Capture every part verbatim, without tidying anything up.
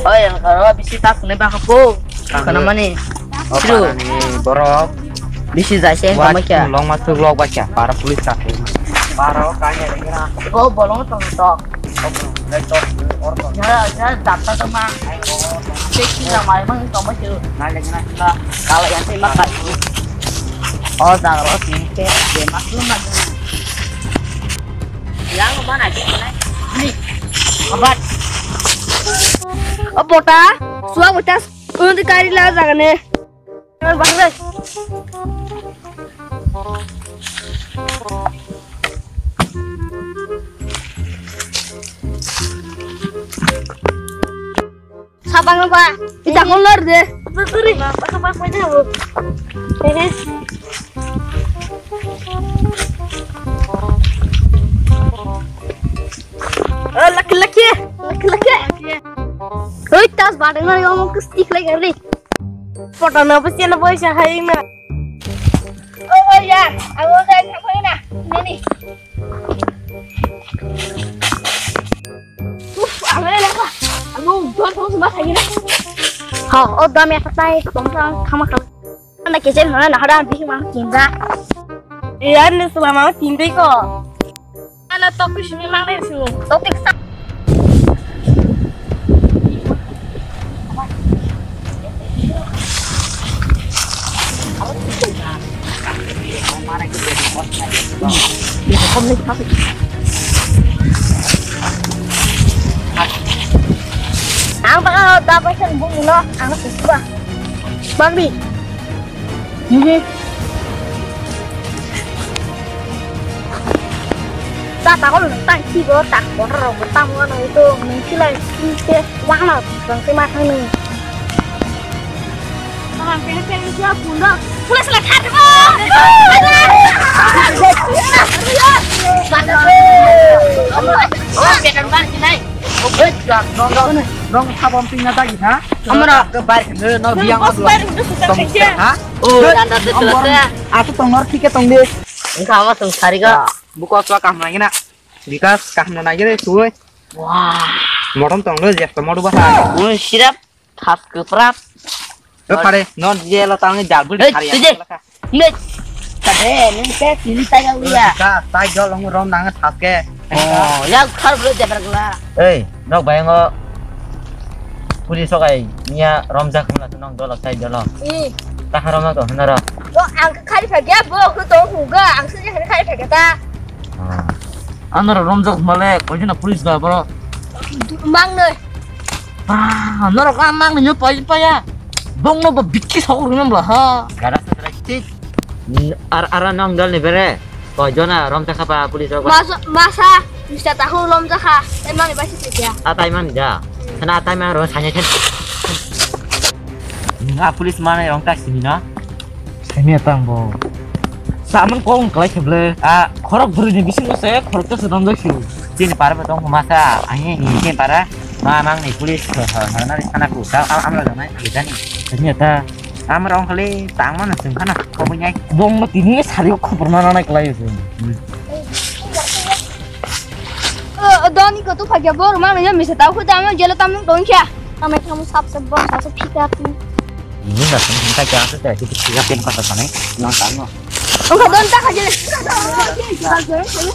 Oi, aro bisi ta khwnai ba kha po. Khana mani. O Sru. Parani borok. Bisi jai se Wat tamo kya. Long ma thuk lok ba kya. Para police ta. Para o kanya lagi na. O bolong tong to. O bolong. Lai to. Or to. Ya, ya, dapta to ma. Cek sila mai mang to ma sila. Na lagi na sila. Kala yang sila ka. O dang ro sini ke. Dia masuk ma. Yang mana dia? Ni. Abat. O pota. Suwa pota. Undi kari la jagane. Bang dai. Sabang ba. Ita kolor de. Apa suri? Apa apa aja bu? Eh. Oh, laki laki. Laki laki. Hoi, tas badang na yo mo kustik lai gari. Photo na bus na boy sa hai na. Oh, oh, ya. Aku saya tak kau na. Ini nih. Uf, aku ni lah. Aku jual terus mas lagi na. Ha, oh, dam ya katai, tong tong, kama kama. Anda kecil mana, nah, ada habis mah cinta. Iya, ni selama cinta kok. Ana topic simi mangnai su. Topic sa. Ang baka dapat kan bung no, ang susu ba. Bang di. Mhm. Ta ta ko ta ki bo ta ko ro ko ta mo no to min ki lai ki te wa na bang te ma thang ni. Bang te te ki ya pun do. Pula sala khat ko. Oh, bekan bar ki nai. Nong, nong, nong, sabon pina tagi ha? Amra. Ke bar ke no biang. Bos bar itu sudah kerja. Ha? Oh, anda de selesai. Aku tongor tiket tong de. Engka awas tong sari ka. Buka swa kaham lagi na. Bikas kaham lagi de tuh. Wah. Motom tong de jas modu bahasa. Mun sirap. Thas kwprak. O phare, non je lo tangni jalbul. Hei, khari tuje. Ang laka. Nek. Tade, nung ke sini tayang liya. Ka, tai jol ngu rom nang thas ke. Oh, ya khar bro jabra gula. Ei, nok bayango. Puli sokai, niya rom jak mula tu nong dolok tai jolo. I. Taha rom to nara. Bo ang khari phagya, bo ko to huga, ang sini khari phagya ta. Ah. Anara romjak male, koijana police da boro. Mang noi. Ah, norok ang mang nyo pai paya. Bong no ba bikki sok ri mambla ha. Gara sa tik. Ar ara nong dal ni bere. Koijana romjak khapa police rok. Masa masa bisa tahu romjak kha. Emang iba sih ya. Atai man ja. Sana atai man ro sanya chen. Nga police mana rong tak sini na. Semi atang bo. Saman kong kalai kheble. A khorok bwrwi ni bisingo se khorok ta se romjak si. Chini para ba tong masa. Ani ni chini para. Ma mang ni police ha ha na ri sana ku. Ta am la jang nai jani. Semi ata. Am rong kali tang mana sung kana ko bu nyai. Bong ma tini sari khobor na na kalai se. Doni ko tu phagya bor ma ya misa tau ko tamo jelo tamo don kya. Tamo tamo sap sap bor sap sap phika tu. Ini nggak sih, minta jangan tuh dari situ juga pin kota sana, nang sana. Enggak don tak aja.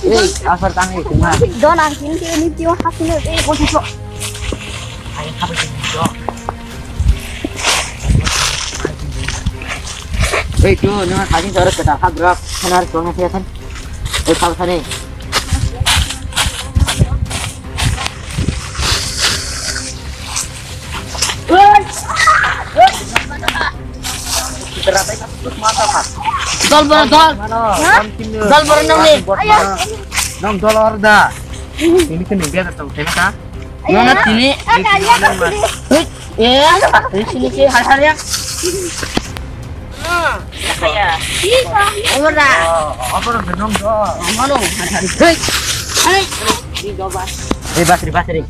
Eh, asal tangan itu mah. Don ang sini sini ni tiwa hati ni. Eh, kau cucok. Ayo apa sih cucok? Eh, tu, ni mah kaki cara kita habrak, benar tuh ngasih kan. Eh, salah sana. Dol boro dol. Dol boro nang ni. Nang dol orda. Ini kan dia datang, saya kah? Nona tini. Eh, ini sini sih hal-hal ya. Kaya. Ora. Apa orang benong do? Mano, hal-hal. Hei. Hei. Di do bas. Eh, basri, basri.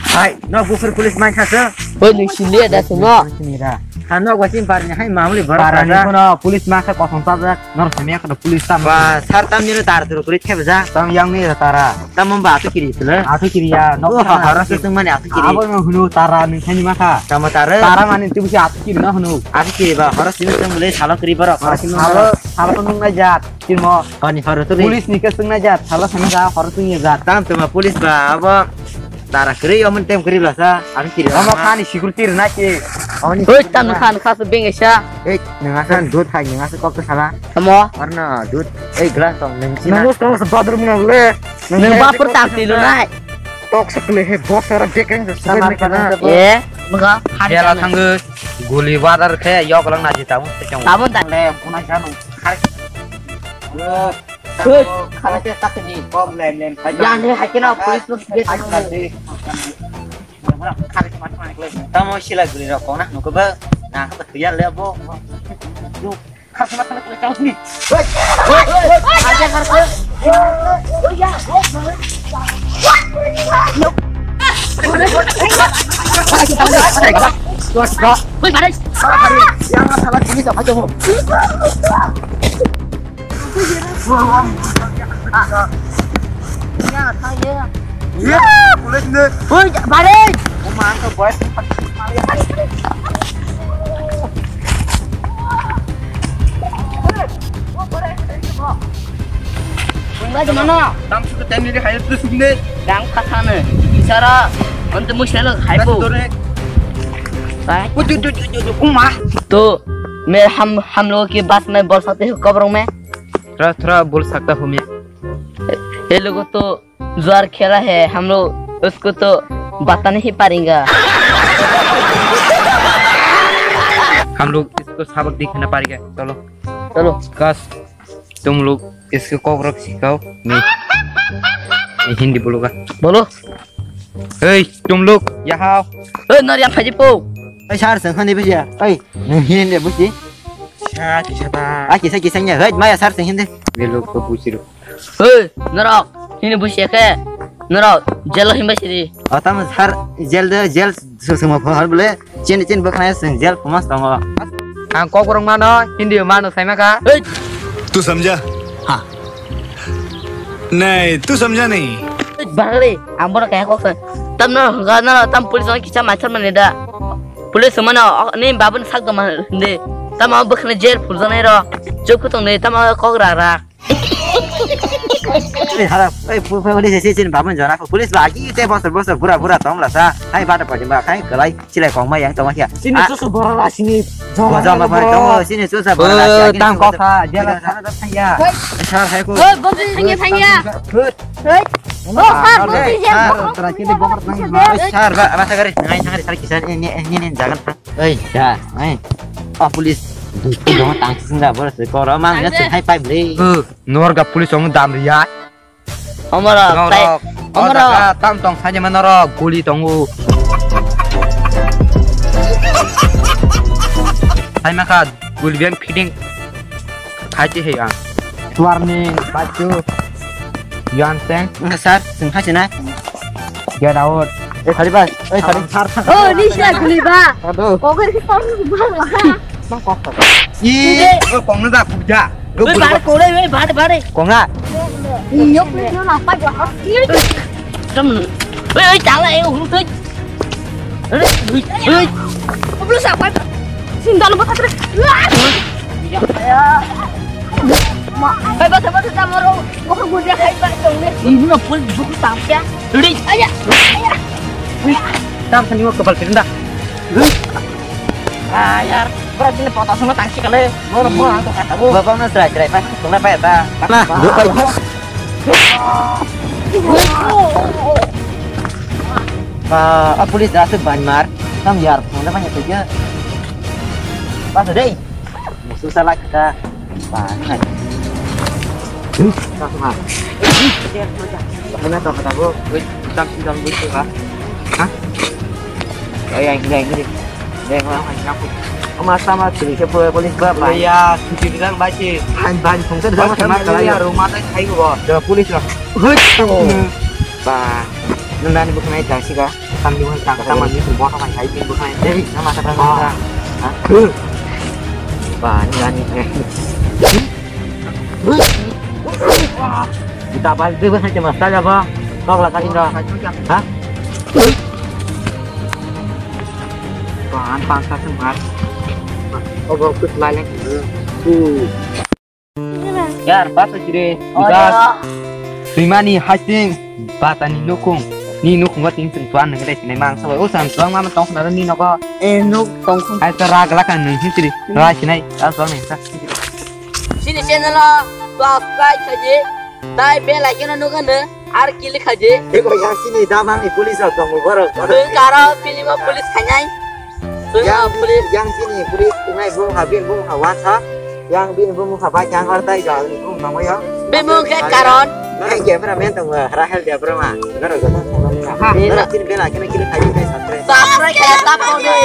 Hai, no bufur police main khasa. Hoi, nung sini ada semua. Sini dah. Tha nok ba chini parni hai mamuli borok Parani kaja. Kono police ma khe kothom chajak. Nor simi khe police tam. Ba, sar tam nino tar turu kuri theba ja. Tam yang ni tara. Tam ba atu kiri tule. Atu kiri ya. Nok Oh, ha, hara se tung mani atu kiri. Abo no hunu tara ni thani ma kha. Tamo tara. Tara mani tu busi atu kiri no hunu. Atu kiri ba, hara simi tung le salo kiri borok. Hara simi Salo, salo nung na jat. Kirmo. Ani horo to ri. Police ni kesung na jat, salo sana ja horo to ni jat. Tam tuma police ba abo. Tara kiri omen tem kiri lasa. Ani kiri. Omo khani security na ki. Oni Hoi, tam khani khas beng esa. Eh, nang asan dud hai nang asan kok sala. Tamo. Arna dud. Eh, glass tong nang sina. Nang kok sa bathroom na le. Nang bapur tam tilu nai. Tok sakle he boss ara bekeng sa. Sama kana. Eh, maga. Jela thanggu. Guli badar khe yok lang na jita. Tabun tak le. Puna janu. Hei, khana se tak ni. Kok lem lem. Yang ni hai kena police tu dia tak ni. Tamo sila guri rok kona nuko ba. Na ka tu ya le bo. Yo, khasi mat mat le kau ni. Hei, hei, hei, aja kar ko. Hei, hei. Yang salah police apa tu? Iya, police ni. Woi, balik. Uma angka boy. Woi, mana? Tam suka tani di hayat tu sumde. Yang katana. Bicara. Untuk musyalak hai po. Hai. Ujuk, ujuk, ujuk, ujuk. Uma. Tu, mere ham, ham logo ki baat mein bol sakte ho, kab rong mein? थोड़ा थोड़ा बोल सकता हूँ मैं। ये लोगों तो जुआर खेला है, हम लोग उसको तो बता नहीं पाएंगे। हम लोग इसको सबक दिखाना पड़ेगा। चलो। चलो। कस, तुम लोग इसको कॉकरोच सिखाओ, मैं, मैं हिंदी बोलूँगा। बोलो। Hey, तुम लोग यहाँ आओ। Hey, nor yang phaji po. Hey, sir, sengkhan ni bisi ya. Hey, nung hin de bisi. Sa kisa ba. Ah, kisa kisa nya. Hey, maya sir sengkhan de. Belok ko busi ro. Hey, norok, hini busi ke. Norok, jelo himba siri. Oh, tam sir, jel de, jel su suma phar bole. Chin chin bwkhwnai swng jel phuma tongo. Ang kok rwng mano, Hindi mano saima kha. Hey! तू समझा? हाँ। नहीं, तू समझा नहीं। Barali, ang bono kaya kok swng. Tam no hwnkha no, tam police no kisa maithar mani da. Police mano, ni babun sak do man de. Tam ang bwkhwnai jel phuljanai ro. Chuk tong de, tam kok ra ra. Ei, harap, ei, pu-, pu-, police station babun jona, police ba agi te bosor bosor bura bura tong la sa, hai bata pajim ba, hai kelai, silai kong ma yang tong ma kia. Sini Ah. susu borok la sini. Boja ma bai tong, sini susu borok la sini. Tang kok ha, dia la sana da thang ya. Sar hai ko. Oi, bosi thang ya, thang ya. Hut. Hei. Oh, sar, bosi ya. Sar, tara kini bokor nang. Sar, ba, ba, sagari, ngai sagari, sar kisan, ini, ini, ini, jangan. Oi, ya, ai. Ah, police. Duty dong tang sing da, boros, koro mang, ya, sing hai pai beli. Norok police ong dam riya. Omorok, tai, Norok. Omorok. Tam tong saja mana norok, guli tongu. Hai makat, guli biang fitting. Khai ti hei ang. Warning, baju. Yuan seng. Sir, sing khai sini. Get out. Eh, khali ba. Eh, khali. Oh, ni sila guli ba. Aduh. Kok ni kok ni ba. Mang kok kok. Ih, kok ni ba kuja. Wei, bare, kore, wei, bare, bare. Kok na. Nyok ni no na pa jo. Tam. Wei, wei, chala, eh, hulu tu. Hei, hei. Belum sampai. Sini dalam botol terus. Wah. Iya, ya. Ma, hebat, hebat, hebat, moro. Kok gua dia hebat dong, nih. Ini mah pun buku tangkap. Hei. Ayo. Ayo. Tam sini gua kepal pindah. Ah, yar. Berarti ini foto semua tangsi kali. Moro, moro, aku kata gua. Bapak mana serai, serai, Pak? Kenapa ya, Pak? Nah, Pak. Dua kali. Ah, ah, police dah tu ban mar. Tam yar, mana banyak kerja. Pas deh. Musuh salah kita. Ban. Huh? Tak semar. Mana tau kata gua? Wih, tam sih tam gua tu, Pak. Hah? Oh ya, ini, ini. Deh, orang main ngaku. Oh, masa mah sini ke pula polis berapa? Iya, tujuh bilang baca. Han ban, kong saya dah sama kalau ya. Rumah tadi saya gua. Dah polis lah. Hei. Ba, nang nani bukan aja sih kak. Kami bukan tak sama ni semua sama saya pun bukan. Jadi sama sama. Ba, ni ani. Kita balik dulu, saya cuma saja, Bang. Kau lah kasih, Bang. Hah? Bang, pangkas, Bang. Oh, bagus, lain. Tuh. Yar, bata chire. Oh, bas. Ya. Twimani hasing, bata ni nukung. Ni nukung wa ting ting tuan nang dai sinai mang sabai. O san tuang mama tong khna ni nogo. Eh, nuk tong khung. Ai ta ra gala kan nung hin chiri. Ra sinai. A tuang ni sa. Sini channel o subscribe khaji. Tai bell icon o nukun de. Ar click khaji. Eko yang sini damang ni police rok tongo borok. Bung karo film o police khainai. Bung yang, police. Yang sini police tunai bung ha bin bung ha wasa. Yang bin bung ha bai yang ar tai jal ni bung namo ya. Bung ke karon. Nang camera man tongo Rahel Debbarma. Nang joto tongo. Nang sini bela kena kiri khaji tai satre. Satre kaya tap kau ni.